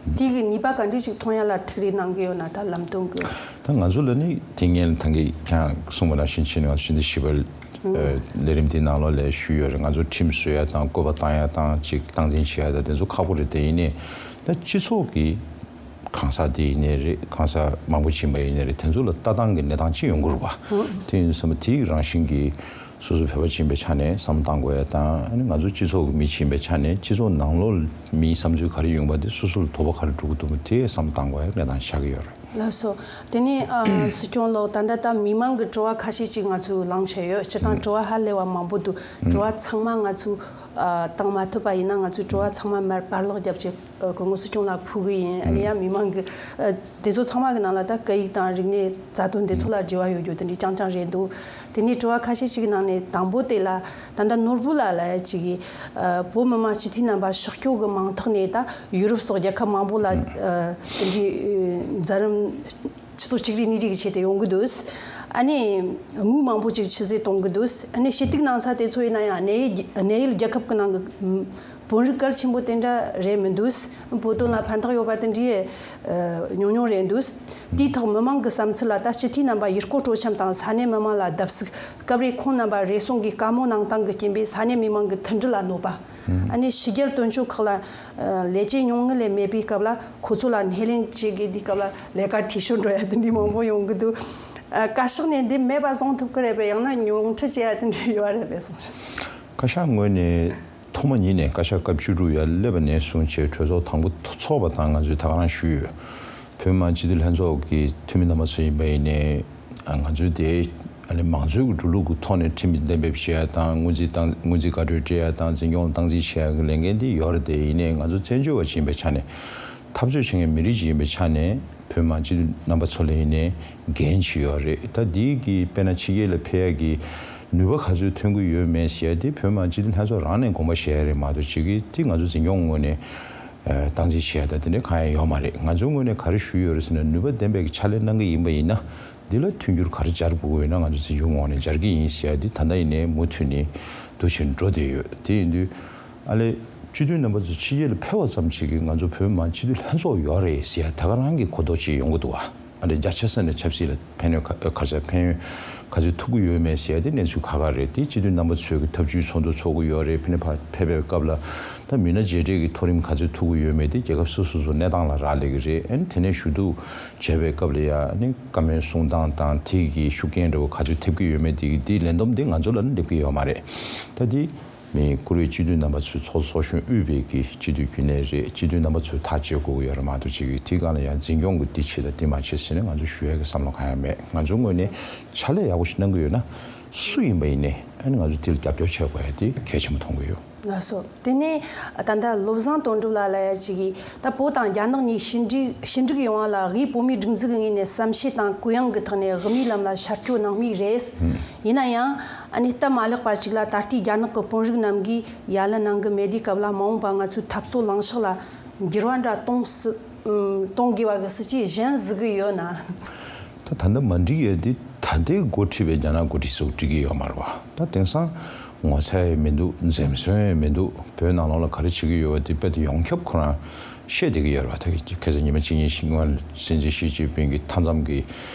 དེ་གི་ནུས་པ་ག་འདྲ་ཞིག་ཐོན་ཡ་ལ་ཐུགས་རེ་གནང་གི་ཡོད་ན། ད་ལམ་སྟོན་གི། ད་ང་ཚོ་ལ་ནི་དེ་སྔོན་ལ་ད་གིན་ཁྱེད་རང་གསུངས་པ་ནང་བཞིན་བྱས་ནས་ང་ཚོ་ཕྱི་ཟླ་བཞི་པ་ལས་རིམ་དེའི་ནང་ལོགས་ལ་ཞུས་ཡོད་རེད། ང་ཚོ་ཁྲིམས་བཟོ་ཡ་དང་བཀོད་པ་བཏང་ཡ་དང་ཅིག་སྟངས་འཛིན་བྱེད་ཡ་དང་དེ་ཚོ་ཁག་པོ་རེད། དེ་ཡིན་ནའི་ད་སྤྱི་ཚོགས་ཀྱི་གང་ཟག་དེ་ཡིན་ནའི་རེད། གང་ཟག་མང་པོ་ཕྱིན་པ་ཡིན་ནའི་རེད། དེ་ཚོ་ལ་ལྟ་སྟངས་ཀྱི་གནས་སྟངས་ཅིག་ཡོང་གི་རེད་བ། དེ་ཡིན་དུས་ཙམ་པ་དེའི་རང་བཞིན་གྱིས་སོ་སོ་བོད་པ་ཅིག་ཡིན་པའི་ཆ་ནས་བསམ་བློ་བཏང་དགོས་ཡ་དང་། ཨ་ནི་ང་ཚོ་སྤྱི་ཚོགས་ཀྱི་མི་ཅིག་ཡིན་པའི་ཆ་ནས་སྤྱི་ཚོགས་ནང་ལོགས་མིའི་བསམ་ཚུལ་ག་རེ་ཡོང་པ་དེ་སོ་སོ་ལ་དོགས་པ་ག་རེ་འགྲོ་གི་འདུག་མོ་དེ་བསམ་བློ་བཏང་དགོས་ཡ་གནས་སྟངས་ཆགས་ཀྱི་ཡོད་རེད། ལགས་སོ། དེ་ནས་ཨ་སྲིད་སྐྱོང་ལགས། ད་ལྟ་ད་མི་མང་གི་དྲི་བ་ཁ་ཤས་ཅིག་ང་ཚོས་བླངས་བྱས་ཡོད། སྤྱིར་བཏང་དྲི་བ་ཧ་ལས་པ་མང་པོ་འདུག་དྲི་བ་ཚང་མ་ང་ཚོས་ཨ་བཏང་མ་ཐུབ་པ་ཡིན་ན་ང་ཚོས་དྲི་བ་ཚང་མ་མར་པར་ལོག་བརྒྱབ་བྱས་ཨ་སྐུ་ངོ་སྲིད་སྐྱོང་ལ་ཕུལ་གི་ཡིན། ཨ་ནི་ཡང་མི་མང་གི་ཨ་དེ་ཚོ་ཚང་མ་གི་ནང་ལ་ད་སྐད་ཡིག་དང་རིག་གནས་རྩ་དོན་དེ་ཚོ་ལ་འབྲེལ་བ་ཡོད་རྒྱུ་དེ་འདྲའི་རྐྱང་རྐྱང་རེད་འདུག་དེ་ནས་དྲི་བ་ཁ་ཤས་ཤིག་གི་ནང་ནས་དང་པོ་དེ་ལ་ད་ལྟ་ནོར་བུ་ལགས་ལ་ཅིག་གིས་ཨ་བོད་མི་མང་སྤྱི་འཐུས་རྣམ་པ་ཕྱོགས་སྐྱོད་ཀྱི་མིང་ཐོག་ནས་ད་ཡུ་རོབ་སོགས་རྒྱལ་ཁབ་མང་པོ་ལ་ཨ་དེ་འདྲའི་ཨ་མཛད་རིམ་ཆུ་ཚོད་གཅིག་རེ་གཉིས་རེ་གི་ཆེད་དུ་ཡོང་གི་འདུག་ཨ་ནི་དངུལ་མང་པོ་ཅིག་ཕྱི་བསྲེས་གཏོང་གི་འདུག་ཨ་ནི་ཞུ་གཏུག་གནང་ས་དེ་ཚོ་ཡིན་ན་ཡང་གནས་ཡུལ་གནས་ཡུལ་རྒྱལ་ཁབ་ཀྱི་ནང་གི་ཨ་བོད་རིགས་གལ་ཆེན་པོ་དེ་འདྲ་རེད་མི་འདུག་བོད་དོན་ལ་ཕན་ཐོགས་ཡོད་པ་དེ་འདྲའི་ཨ་ཉུང་ཉུང་རེད་འདུག་དེའི་ཐོག་མི་མང་གི་བསམ་ཚུལ་ལ་ད་སྤྱི་འཐུས་རྣམ་པ་ཡུལ་སྐོར་སྤྲོ་འཆམ་དང་ས་གནས་མི་མང་ལ་བརྡབ་གསིག་སྐབས་རེ་ཁོང་རྣམ་པ་རེ་ཟུང་གིས་བཀའ་མོལ་གནང་སྟངས་ཀྱི་རྐྱེན་པས་ས་གནས་མི་མང་གི་མཐུན་སྒྲིལ་ལ་གནོད་པ། ཨ་ནི་ཕྱི་རྒྱལ་དོན་གཅོད་ཁག་ལ་ཨ་ལས་བྱེད་ཉུང་ངུ་ལས་མེད་པའི་སྐབས་ལ་ཁོ་ཚོ་ལ་སྣེ་ལེན་བྱེད་དགོས་དུས་སྐབས་ལ་ལས་ཀ་འཐུས་ཤོར་འགྲོ་ཡ་དེ་འདྲའི་མང་པོ་ཡོང་གི་འདུག་ཨ་བཀའ་ཤག་ནས་འདི་མེད་པ་བཟོ་ཐུབ་ཀྱི་རེད་པས། ཡང་ན་ཉུང་འཕྲི་བྱེད་ཡ་དེ་འདྲ་ཡོད་རེད་པས་གསུངས་ཤིང་། བཀའ་ཤག་ངོས་ནས་ཐོག་མ་ཉིད་ནས་བཀའ་ཤག་སྐབས་བཅུ་དྲུག་ཡར་སླེབས་པ་ནས་བཟུང་བྱས་གྲོས་ཚོགས་དང་པོ་ཚོགས་པ་དང་ང་ཚོས་ད་ག་རང་ཞུས་ཡོད། བོད་མི་མང་སྤྱི་འཐུས་ལྷན་ཚོགས་ཀྱི་འཐུས་མི་རྣམ་པ་ཚོ་ཡིན་པ་ཡིན་ནའི་ང་ཚོས་དེ་ཨ་ནི་མང་གཙོའི་གི་འགྲོ་ལུགས་ཀྱི་ཐོག་ནས་ཁྲིམས་ཀྱི་གཏན་འབེབས་བྱེད་ཡ་དང་། སྔོན་རྩིས་བཏང་སྔོན་རྩིས་བཀའ་འཁྲོལ་སྤྲད་ཡ་དང་། འཛིན་སྐྱོང་ལ་སྟངས་འཛིན་བྱེད་ཡ་གི་ལས་འགན་དེ་ཡོད་རེད། དེ་ཡིན་ནའི་ང་ཚོ་བཙན་བྱོལ་བ་ཅིག་ཡིན་པའི་ཆ་ནས་འཐབ་རྩོད་བྱེད་མཁན་མི་རིགས་ཅིག་ཡིན་པའི་ཆ་ནས་བོད་མི་མང་སྤྱི་འཐུས་རྣམ་པ་ཚོ་ལ་ཡིན་ནའི་འགན་ཅིག་ཡོད་རེད། ད་འདི་གི་དཔེར་ན་ཕྱི་རྒྱལ་ལ་ཕེབས་ཡ་གི་ནུས་པ་ག་ཚོད་ཐོན་གི་ཡོད་མེད་ཟེར་ཡ་དེ་བོད་མི་མང་སྤྱི་འཐུས་ལྷན་ཚོགས་རང་ནས་དགོངས་པ་བཞེས་ཡ་རེད་མ་གཏོགས་ཅིག་གི་དེ་ང་ཚོ་འཛིན་སྐྱོང་ངོས་ནས་ཨ་སྟངས་འཛིན་བྱེད་ཡ་ད་དེ་འདྲ་གང་ཡང་ཡོད་མ་རེད། ང་ཚོའི་ངོས་ནས་ག་རེ་ཞུས་ཡོད་རེད་ཟེར་ན། ནུས་པ་ལྡན་པའི་གི་ཕྱག་ལས་གནང་གི་ཡིན་པ་ཡིན་ན་འདི་ལ་མཐུན་འགྱུར་ག་རེ་སྦྱར་དགོས་ཀྱི་ཡོད་ན་ང་ཚོ་འཛིན་སྐྱོང་ངོས་ནས་སྦྱར་གི་ཡིན་ཟེར་ཡ་འདི་ད་ལྟ་ཡིན་ནའི་མུ་མཐུད་ནས་འདུག་བྱས་འགྲོ་བསྡད་ཡོད། དེ་ཡིན་དུས་ཨ་ལས་སྤྱི་འཐུས་རྣམ་པ་ཚོ་ཕྱི་རྒྱལ་ལ་ཕེབས་པ་ཙམ་ཞིག་གིས་ང་ཚོ་བོད་མི་མང་སྤྱི་འཐུས་ལྷན་ཚོགས་ཡོད་རེད་ཟེར་ཡ་ད་ག་རང་གི་གོ་རྟོགས་ཅིག་ཡོང་གི་འདུག་བ། ཨ་ལས་རྒྱ་ཆེ་ས་ནས་ཆབ་སྲིད་ལ་ཕན་ཡོན་ག་ག་ཚོད་ཕན་ཡོན་ག་ཚོད་ཐུབ་ཀྱི་ཡོད་མེད་ཟེར་ཡ་དེ་གནས་ཚུལ་ཁག་ཁག་རེད། དེ་སྤྱི་འཐུས་རྣམ་པ་ཚོས་ཀྱི་ཐབས་ཇུས་ཚོགས་འདུ་ཚོགས་ཀྱི་ཡོད་རེད། ཕ་ནས་ཕ་ཕེབས་པའི་སྐབས་ལ་ད་མི་སྣ་མཇལ་འཕྲད་ཀྱི་མཐོ་རིམ་ག་ཚོད་ཐུབ་ཀྱི་ཡོད་མེད་དེ་རྒྱལ་ཁབ་སོ་སོ་སོ་གནས་སྟངས་ལ་རག་ལས་ཀྱི་རེད། ཨ་ནི་དེ་ནས་ཞུ་གཏུག་བྱས་པའི་སྐབས་ལ་ཡ་ཨ་ནི་བཀའ་མོལ་གསུང་སྟངས་དང་དེ་གི་ཤུགས་རྐྱེན་འདྲ་བོ་ག་ཚོད་ཐེབས་ཀྱི་ཡོད་མེད་དེ་གི་དེའི་ལན་འདེབས་དེ་ང་ཚོ་ལ་ནི་སླེབས་ཀྱི་ཡོད་མ་རེད། ད་དེ་མི་བཀུར་འོས་སྤྱི་འཐུས་རྣམ་པ་ཚོས་ཚོགས་གཙོ་ཚོགས་གཞོན་དབུས་པའི་གི་སྤྱི་འཐུས་རྒྱུན་ལས་རེད། སྤྱི་འཐུས་རྣམ་པ་ཚོས་ཐག་གཅོད་དགོས་ཀྱི་ཡོད་རེད་མ་གཏོགས་ཅིག་གིས་དེའི་སྒང་ལ་ཡང་འཛིན་སྐྱོང་གི་འདི་བྱེད་དང་འདི་མ་བྱེད་ཟེར་ནས་ང་ཚོས་ཞུ་ཡ་གི་བསམ་བློ་གང་ཡང་མེད། ང་ཚོའི་ངོས་ནས་ཕྱག་ལས་ཡག་པོ་ཞིག་གནང་གི་ཡོད་ན་སུ་ཡིན་པ་ཡིན་ནའི་ཨ་ནི་ང་ཚོས་དེ་ལ་རྒྱབ་སྐྱོར་བྱེད་དགོས་ཡ་དེ་གལ་ཆེན་པོ་མཐོང་གི་ཡོད། ལགས་སོ། དེ་ནས་ད་ལྟ་བློ་བཟང་དོན་གྲུབ་ལགས་ལ་ཡ་ཅིག་གིས་ད་བོད་དང་རྒྱ་ནག་གཉིས་ཕྱི་འབྲེལ་ཕྱི་འགྲིག་ཡོང་བ་ལ་དབུས་བོད་མིའི་སྒྲིག་འཛུགས་ཀྱི་ངོས་ནས་བསམ་ཤེས་དང་གུ་ཡངས་ཀྱི་ཐོག་ནས་དབུ་མའི་ལམ་ལ་ཤར་སྐྱོད་གནང་མུས་རེད། ཡིན་ན་ཡང་ཨ་ནི་སྟབས་མ་ལེགས་པ་ཞིག་ལ་ད་ལྟའི་རྒྱ་ནག་གི་དཔོན་རིགས་རྣམས་ཀྱིས་ཡ་ལན་གནང་གི་མེད་དུས་སྐབས་ལ་མ་འོངས་པ་ང་ཚོའི་འཐབ་རྩོད་ལངས་ཕྱོགས་ལ་འགྱུར་བ་འདྲ་གཏོང་སྲིད་གཏོང་དགོས་པ་གི་སྲིད་ཇུས་གཞན་བཟོ་གི་ཡོད་ན། ད་ད་ལྟ་མ་འགྲིག་ཡོད་དེ་ད་ལྟའི་འགོ་ཁྲིད་པའི་རྒྱ་ནག་འགོ་ཁྲིད་ཚོ་འགྲིག་གི་ཡོད་མ་རེད་བ། ད་དེང་སང་ངོ་ཚ་ཡང་མི་འདུག་འཛེམ་ཟོན་ཡང་མི་འདུག་བོད་ནང་ལོགས་ལ་ག་རེ་བྱེད་ཀྱི་ཡོད་པ་དེ་དཔེ་དེ་ཡོངས་ཁྱབ་ཁོ་རང་བཤད་བསྡད་ཀྱི་ཡོད་རེད་བ། ད་ཁ་སང་ཉི་མ་གཅིག་གཉིས་ཤིག་སྔོན་སྲིད་འཛིན་ཞི་ཅིན་ཕིང་གིས་མཐའ་མཚམས་ཀྱི་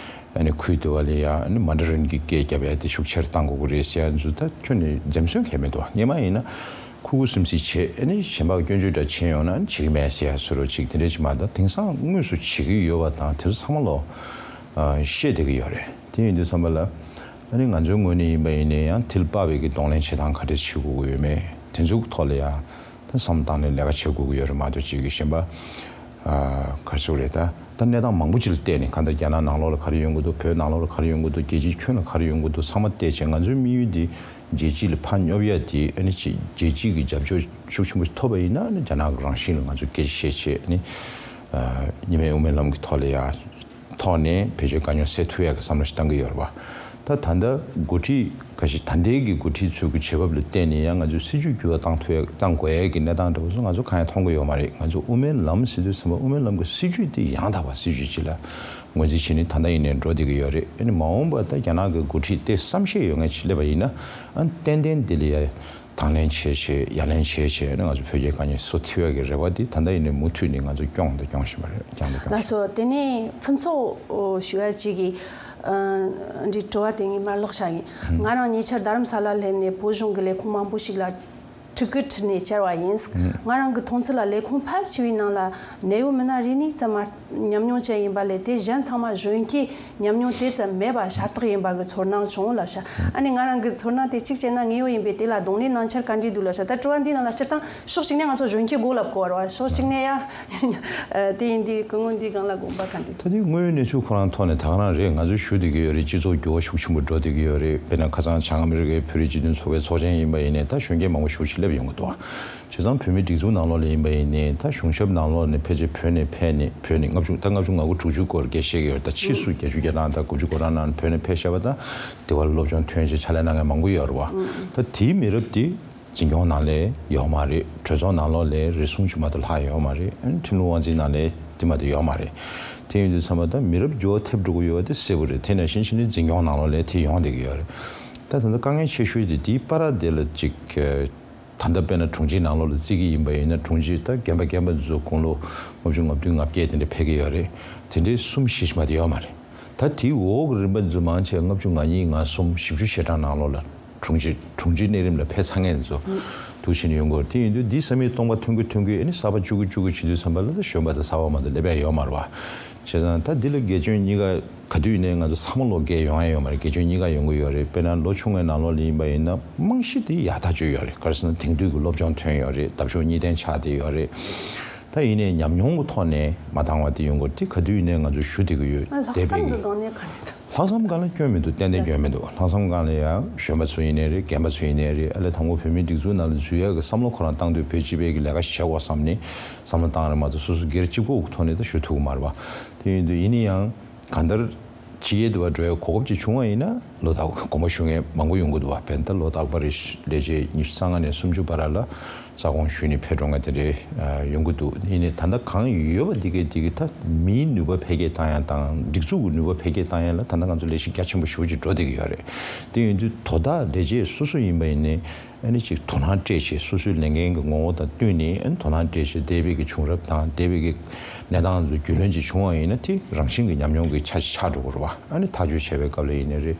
ཨ་ནི་ཁུལ་དེ་བ་ལ་ཡ་ཨ་ནི་མན་ཌ་རིན་གྱི་སྐད་རྒྱབ་ཡ་དེ་ཤུགས་ཆེར་གཏང་དགོས་ཀྱི་རེད་ཟེར་ཡ་ཚོ་ད་ཁྱོན་ནས་འཛེམ་ཟོན་གང་ཡང་མི་འདུག་བ། སྔོན་མ་ཡིན་ན་ཁུ་ཁུ་སིམ་སིམ་བྱས་ཨ་ནི་གཞན་པ་སྐྱོན་བརྗོད་འདྲ་བྱས་ཡོང་ན་བྱེད་ཀྱི་མེད་ཟེར་ཡ་བཟོ་འདྲ་ཅིག་དེ་འདྲ་ཅིག་མ་གཏོགས་དེང་སང་དངོས་སུ་བྱེད་ཀྱི་ཡོད་པ་དང་དེ་ཚོ་ཚང་མ་ལོ་ཨ་བཤད་བསྡད་ཀྱི་ཡོད་རེད། དེ་ཡིན་དུས་ཙམ་པ་ལ་ ཨ་ནི་ང་ཚོའི་ངོས་ནས་ཡིན་པ་ཡིན་ནའི་ཡང་མཐིལ་ཕབ་པའི་གི་གདོང་ལེན་བྱེད་སྟངས་ག་འདྲས་བྱེད་དགོས་ཀྱི་ཡོད་མེད་དེ་ཚོའི་ཐོག་ལ་ཡང་ད་བསམ་བློ་བཏང་ནས་ལས་ཀ་བྱེད་དགོས་ཀྱི་ཡོད་རེད་མ་གཏོགས་ཅིག་གི་གཞན་པ་ཨ་ག་རེ་ཟེར་དགོས་རེད། ད་ད་གནས་སྟངས་མང་པོ་ཅིག་ལ་བལྟས་ནས་གང་ལྟར་རྒྱ་ནག་ནང་ལོགས་ལ་ག་རེ་ཡོང་གི་འདུག་བོད་ནང་ལོགས་ལ་ག་རེ་ཡོང་གི་འདུག་རྒྱལ་སྤྱིའི་ཁྱོན་ལ་ག་རེ་ཡོང་གི་འདུག་ཚང་མ་བལྟས་བྱས་ང་ཚོའི་དམིགས་ཡུལ་འདི་རྒྱལ་སྤྱི་ལ་ཕར་སྙོབ་ཡ་དེ་ཨ་ནི་ཅིག་རྒྱལ་སྤྱི་གི་རྒྱབ་སྐྱོར་ཤུགས་ཆེན་པོ་ཐོབ་པ་ཡིན་ན་ཨ་ནི་རྒྱ་ནག་གི་རང་བཞིན་ལ་ང་ཚོ་སྐད་ཆ་བཤད་བྱས་ཨ་ནི་གཉིས་སྨན་དབུ་མའི་ལམ་གྱི་ཐོག་ལ་ཡ་ཐོག་ནས་བེད་སྤྱོད་དཀའ་རྙོག་སེལ་ཐུབ་ཡ་གི་བསམ་བློ་ཞིག་བཏང་གི་ཡོད་རེད་བ། ད་ད་ལྟ་འགོ་ཁྲིད་ཁ་ཤས་ད་ལྟའི་གི་འགོ་ཁྲིད་ཚོའི་གི་བྱེད་བབ་ལ་བལྟས་ནས་ཡང་ང་ཚོས་སྲིད་ཇུས་འགྱུར་བ་བཏང་ཐུབ་ཡ་བཏང་དགོས་ཡ་གི་གནས་སྟངས་འདྲ་པོ་ཚོ་ང་ཚོ་གང་ཡང་མཐོང་གི་ཡོད་མ་རེད། ང་ཚོ་དབུ་མའི་ལམ་ཟེར་དུས་ཙམ་པ་དབུ་མའི་ལམ་གྱི་སྲིད་ཇུས་དེ་ཡང་དག་པ་སྲིད་ཇུས་ཅིག་ལ་ངོས་འཛིན་བྱས་ནས་ད་ལྟ་ཡིན་ནའི་འགྲོ་བསྡད་ཀྱི་ཡོད་རེད། ཨ་ནི་མ་འོངས་པ་ད་རྒྱ་ནག་གི་འགོ་ཁྲིད་དེ་བསམ་ཤེས་ཡོད་མཁན་ཅིག་སླེབས་པ་ཡིན་ན་ཨ་ནི་ཏན་ཏན་དེ་ལ་ཡ་དང་ལེན་བྱས་བྱས་ཡ་ལན་བྱས་བྱས་ཨ་ནི་ང་ཚོ་བོད་རྒྱའི་དཀའ་རྙོག་སེལ་ཐུབ་ཡ་གི་རེ་བ་དེ་ད་ལྟ་ཡིན་ནའི་མུ་མཐུད་ནས་ང་ཚོ་སྐྱོང་དང་སྐྱོང་བཞིན་པ་རེད། སྐྱོང་དང་སྐྱོང་ལགས་སོ། དེ་ནས་ཕུན་ཚོགས་ཞུ་ཡ་གཅིག་གིས་འདི་དྲི་བ་དེ་ངས་མར་ཀློག་བྱ་ཡིན། ང་རང་ཉེ་ཆར་རྡ་རམ་ས་ལ་སླེབས་ནས་བོད་གཞུང་གི་ལས་ཁུངས་མང་པོ་ཞིག་ལ་ཁྲིད་ཀྱི་ཁྲིད་ནས་བཅར་བ་ཡིན། ང་རང་གི་མཐོང་ཚུལ་ལ་ལས་ཁུངས་ཕལ་ཆེ་བའི་ནང་ལ་ནད་གཡོག་མི་སྣ་རེ་གཉིས་ཙམ་མ་ཉམས་མྱོང་ཅན་ཡིན་པ་ལས་དེ་གཞན་ཚང་མ་གཞོན་སྐྱེས་ཉམས་མྱོང་དེ་ཙམ་མེད་པ་ཤ་སྟག་ཡིན་པ་གི་ཚོར་སྣང་བྱུང་ལབ་ཤག་ཨ་ནི་ང་རང་གི་ཚོར་སྣང་དེ་གཅིག་བྱས་ན་དངོས་ཡོད་ཡིན་པས་དེ་ལ་གདོང་ལེན་གནང་འཆར་ག་འདྲས་འདུག་ལབ་ཤག་ད་དྲི་བ་འདིའི་ནང་ལ་སྤྱིར་བཏང་ཕྱོགས་གཅིག་ནས་ང་ཚོ་གཞོན་སྐྱེས་དགོས་ལབ་དགོས་པ་རེད་བ། ཕྱོགས་གཅིག་ནས་ཡ་དེ་ཡིན་དུས་སྐུ་ངོ་འདིའི་སྒང་ལ་དགོངས་པ་ག་འདྲས་འདུག་ད་དེ་དངོས་ཡོད་གནས་ཚུལ་ཁོ་རང་ཐོག་ནས་ད་ག་རང་རེད། ང་ཚོས་ཞུ་བསྡད་ཀྱི་ཡོད་རེད། སྤྱི་ཚོགས་འགྱུར་བ་ཤུགས་ཆེན་པོ་འགྲོ་བསྡད་ཀྱི་ཡོད་རེད། དཔེར་ན་ཁ་སང་བྱང་ཨ་མི་རི་ཀའི་བོད་རིགས་སྤྱི་མཐུན་ཚོགས་པའི་ཚོགས་ཆེན་ཡིན་པ་ཡིན་ནའི་ད་གཞོན་སྐྱེས་མང་པོ་ཞེ་པོ་ཅིག་སླེབས་ཡོང་གི་འདུག་བྱས་ཙང་བོད་མིའི་སྒྲིག་འཛུགས་ནང་ལོགས་ལ་ཡིན་པ་ཡིན་ནའི་ད་གཞུང་ཞབས་ནང་ལོགས་ནས་ཕལ་ཆེར་བོད་ནས་ཕེབས་ནས་བོད་ནས་ལྔ་བཅུ་ད་ལྔ་བཅུ་ང་དགུ་དྲུག་ཅུ་སྐོར་སྐད་བཤད་ཀྱི་ཡོད་རེད། ད་ཕྱིས་སུ་བརྒྱད་ཅུ་གྱ་གྲངས་དང་དགུ་བཅུ་གོ་གྲངས་ནང་བོད་ནས་ཕེབས་བཞག་པ་དང་དེ་བར་སློབ་སྦྱོང་ཐོན་བྱས་ཕྱག་ལས་གནང་མཁན་མང་པོ་ཡོད་རེད་བ། ད་དེའི་མི་རབས་དེ་འཛིན་སྐྱོང་ནང་ལ་ཡོད་མ་རེད། གྲོས་ཚོགས་ནང་ལོགས་ལ་རེ་ཟུང་ཅིག་མ་གཏོགས་ལྷག་ཡོད་མ་རེད། ཁྲིམས་ལུགས་དབང་འཛིན་ནང་ལ་དེ་མ་གཏོགས་ཡོད་མ་རེད། དེ་ཡིན་དུས་ཚང་མ་ད་མི་རབས་འགྱུར་བ་ཐེབས་འགྲོ་གི་ཡོད་པ་དེ་གསལ་པོ་རེད། དེ་ནང་བཞིན་བྱས་ནས་འཛིན་སྐྱོང་ནང་ལོགས་ལ་དེ་ཡོང་བསྡད་ཀྱི་ཡོད་རེད། ད་ད་ལྟ་དཀའ་ངལ་ཆེ་ཤོས་དེ་དེའི་བར་དེ་ལ་ཅིག་ད་ལྟ་དཔེར་ན་དྲུང་ཆེ་ནང་ལོགས་ལ་བརྩི་གི་ཡིན་པ་ཡིན་ན་དྲུང་ཆེ་ད་རྒན་པ་རྒན་པ་ཚོ་དགུང་ལོ་ལྔ་བཅུ་ང་བདུན་ང་བརྒྱད་དེ་འདྲ་ཕེབས་ཀྱི་ཡོད་རེད། དེ་འདྲའི་གསུམ་བཞི་ཞིག་མ་གཏོགས་ཡོད་མ་རེད། ད་དེའི་འོག་གི་རིམ་པ་ཚོ་མང་ཆེ་ལྔ་བཅུ་ང་གཉིས་ང་གསུམ་བཞི་བཅུ་ཞེ་གྲངས་ནང་ལོགས་ལ་དྲུང་ཆེ་དྲུང་ཆེ་གནས་རིམ་ལ་ཕེབས་ཚར་མཁན་ཚོ་འདུག་བྱས་ནས་ཡོང་གི་ཡོད་རེད། དེ་ཡིན་དུས་འདི་བསམ་ཡས་སྟོང་པ་ཐོན་གི་ཐོན་གི་ཨ་ནི་གསར་པ་བཅུག་གི་བཅུག་གི་བྱེད་དུས་ཙམ་པ་ལ་ད་གཞོན་པ་དང་གསར་པ་མ་གཏོགས་སླེབས་ཡ་ཡོད་མ་རེད་བ། བྱས་ཙང་ད་འདི་ལ་དགེ་སྐྱོན་གཉིས་ཀ་ག་དུས་ཡིན་ནའི་ང་ཚོ་ཚང་མ་ལོག་སྐད་ཡོང་ཡ་ཡོད་མ་རེད། དགེ་སྐྱོན་གཉིས་ཀ་ཡོང་གི་ཡོད་རེད། དཔེར་ན་ལོ་ཆུང་བའི་ནང་ལོགས་ལ་ཡིན་པ་ཡིན་ན་རྨང་གཞི་དེ་ཡག་ཐག་ཆོད་ཡོད་རེད། ག་རེ་ཟེར་ན་དེང་དུས་ཀྱི་སློབ་སྦྱོང་ཐོན་ཡོད་རེད། འདབ་གཤོག་གཉིས་ལྡན་ཆགས་བསྡད་ཡོད་རེད། ད་ཡིན་ནའི་ཉམས་མྱོང་གི་ཐོག་ནས་མ་འདང་བ་དེ་ཡོང་གི་ཡོད་རེད། དེ་ག་དུས་ཡིན་ནའི་ང་ཚོ་ཞུ་བསྡད་ཀྱི་ཡོད། ལྷག་བསམ་གྱི་སྒང་ནས་ག་རེ་འདུག་ལྷག་བསམ་སྒང་ལ་སྐྱོན་མི་འདུག་ཏན་ཏན་སྐྱོན་མི་འདུག་ལྷག་བསམ་སྒང་ལ་ཡང་གཞོན་པ་ཚོ་ཡིན་ནའི་རེད། རྒན་པ་ཚོ་ཡིན་ནའི་རེད། ཨ་ལས་དང་པོ་བོད་མིའི་སྒྲིག་འཛུགས་ནང་ལ་འཛུལ་ཡག་གི་བསམ་བློ་ཁོ་རང་བཏང་དུས་བོད་སྤྱི་པའི་གི་ལས་ཀ་ཞིག་བྱེད་དགོས་བསམ་ནས་བསམ་བློ་བཏང་རེད་མ་གཏོགས་སོ་སོ་སྒེར་གཅིག་པོ་གི་ཐོག་ནས་ད་ཞུ་ཐུབ་ཀྱི་མ་རེད་བ། དེ་ཡིན་དུས་ཡིན་ན་ཡང་གང་ལྟར་ཕྱི་རྒྱལ་དུ་བ་འགྲོ་ཡ་གོ་སྐབས་ཅིག་བྱུང་བ་ཡིན་ན་ལོ་རྟག་པར་དགོངས་པ་ཞུ་མཁན་མང་པོ་ཡོང་གི་འདུག་བ། དཔེར་ན་ད་ལོ་རྟག་པར་རེ་ལས་བྱེད་ཉི་ཤུ་རྩ་ལྔ་ནས་སུམ་ཅུ་བར་ལ་རྩ་དགོངས་ཞུས་ནས་ཕེབས་འགྲོ་མཁན་དེ་འདྲའི་ཡོང་གི་འདུག་ཡིན་ནའི་ད་ལྟ་གང་ཡོད་པ་འདི་གའི་འདི་གའི་ད་མིའི་ནུས་པ་འཕེལ་རྒྱས་བཏང་ཡ་དང་སྒྲིག་འཛུགས་ཀྱི་ནུས་པ་འཕེལ་རྒྱས་བཏང་ཡ་ལ་ད་ལྟ་ང་ཚོ་ལས་གཞི་རྒྱ་ཆེན་པོ་ཞེ་པོ་ཅིག་འགྲོ་བསྡད་ཀྱི་ཡོད་རེད། དེ་ཡིན་དུས་དོ་བདག་ལས་བྱེད་སོ་སོ་ཡིན་པ་ཡིན་ནའི་ཨ་ནི་ཅིག་དོ་སྣང་སྤྲད་བྱས་སོ་སོའི་ལས་འགན་གྱི་ངོ་བོ་དང་བསྟུན་ནས་ཨ་ནི་དོ་སྣང་སྤྲད་བྱས་འདས་པའི་གི་བྱུང་རབས་དང་འདས་པའི་གི་གནས་སྟངས་ཚོ་རྒྱུས་ལོན་ཅིག་བྱུང་བ་ཡིན་ན་དེ་རང་བཞིན་གྱི་ཉམས་མྱོང་གི་ཆ་ཞིག་ཆགས་འགྲོ་གི་རེད་བ། ཨ་ནི་ཐག་གཅོད་བྱས་པའི་སྐབས་ལ་ཡིན་ནའི་རེད།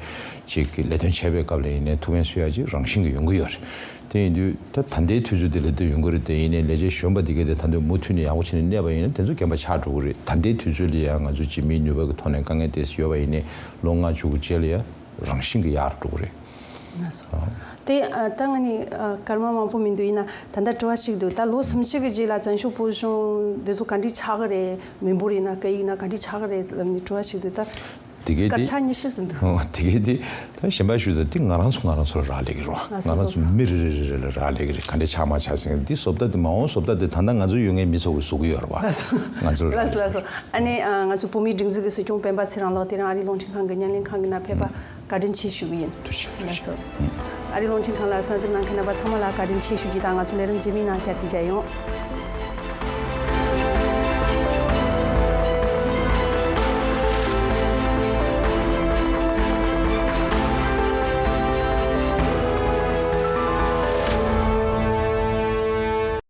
ཅིག་གི་ལས་དོན་བྱས་པའི་སྐབས་ལ་ཡིན་ནའི་ཐུགས་ཕན་གསོས་ཡ་ཅིག་རང་བཞིན་གྱི་ཡོང་གི་ཡོད་རེད། དེ་ཡིན་དུས་ད་ད་ལྟའི་དུས་ཚོད་འདི་ལ་དུ་ཡོང་གི་རེད། དེ་ཡིན་ནའི་ལས་བྱེད་གཞོན་པ་འདི་གས་དེ་ད་དུང་མུ་མཐུད་ནས་ཡག་པོ་བྱས་ནས་གནས་པ་ཡིན་ན་དེ་ཚོ་རྒན་པ་ཆགས་འགྲོ་གི་རེད། ད་ལྟའི་དུས་ཚོད་ལ་ཡང་ང་ཚོ་སྤྱི་མིའི་ནུས་པ་གི་ཐོག་ནས་དཀའ་ངལ་དེ་ཡོད་པ་ཡིན་ནའི་ལོ་ལྔ་བཅུ་གི་རྗེས་ལ་ཡང་རང་བཞིན་གྱི་ཡག་རུ་འགྲོ་གི་རེད། ལགས་སོ། དེ་ཨ་ད་ང་ནི་ཨ་སྐར་མ་མང་པོ་མི་འདུག་ཡིན་ན་ད་ལྟ་དྲི་བ་ཞིག་འདུག་ད་ལོ་སུམ་ཅུ་གི་རྗེས་ལ་བཙན་བྱོལ་བོད་གཞུང་འདི་ཚོ་ག་འདྲས་ཆགས་ཀྱི་རེད། མི་འབོར་ཡིན་ན་སྐད་ཡིག་ན་ག་འདྲས་ཆགས་ཀྱི་རེད་ལབ་ནས་དྲི་བ་ཞིག་འདུག་ད་དེ་གས་དེ་སྐར་ཆ་ཉི་ཤུ་ཟིན་འདུག་ཨོ་དེ་གས་དེ་ད་གཞན་པ་ཞུས་ད་དེ་ང་རང་ཚོ་ང་རང་ཚོ་ལ་རག་ལས་ཀྱི་རེད་བ། ང་ཚོ་ང་རང་ཚོ་མི་རེ་རེ་རེ་རེ་ལ་རག་ལས་ཀྱི་རེད། ག་འདྲས་ཆགས་མ་ཆགས་ཟིན་འདི་བཟོ་ལྟ་དེ་མ་འོངས་བཟོ་ལྟ་དེ་ད་ལྟ་ང་ཚོ་ཡོད་མཁན་མི་ཚོ་གིས་བཟོ་གི་ཡོད་རེད་བ། ང་ཚོ་ལགས་སོ་ལགས་སོ། ཨ་ནི་ཨ་ང་ཚོ་བོད་མིའི་སྒྲིག་འཛུགས་ཀྱི་སྲིད་སྐྱོང་སྤེན་པ་ཚེ་རིང་ལགས་དེ་རིང་ཨ་རིའི་རླུང་འཕྲིན་ཁང་གི་བརྙན་ལེན་ཁང་གི་ནང་ཕེབས་པ་བཀའ་དྲིན་ཆེ་ཞུ་གི་ཡིན། ཐུགས་རྗེ་ཆེ། ལགས་སོ། ཨ་རིའི་རླུང་འཕྲིན་ཁང་ལ་གསན་གཟིགས་གནང་མཁན་རྣམ་པ་ཚང་མ་ལ་བཀའ་དྲིན་ཆེ་ཞུ་རྒྱུ་དང་ང་ཚོ་ལས་རིམ་རྗེས་མའི་ནང་བསྐྱར་དུ་མཇལ་ཡོང་།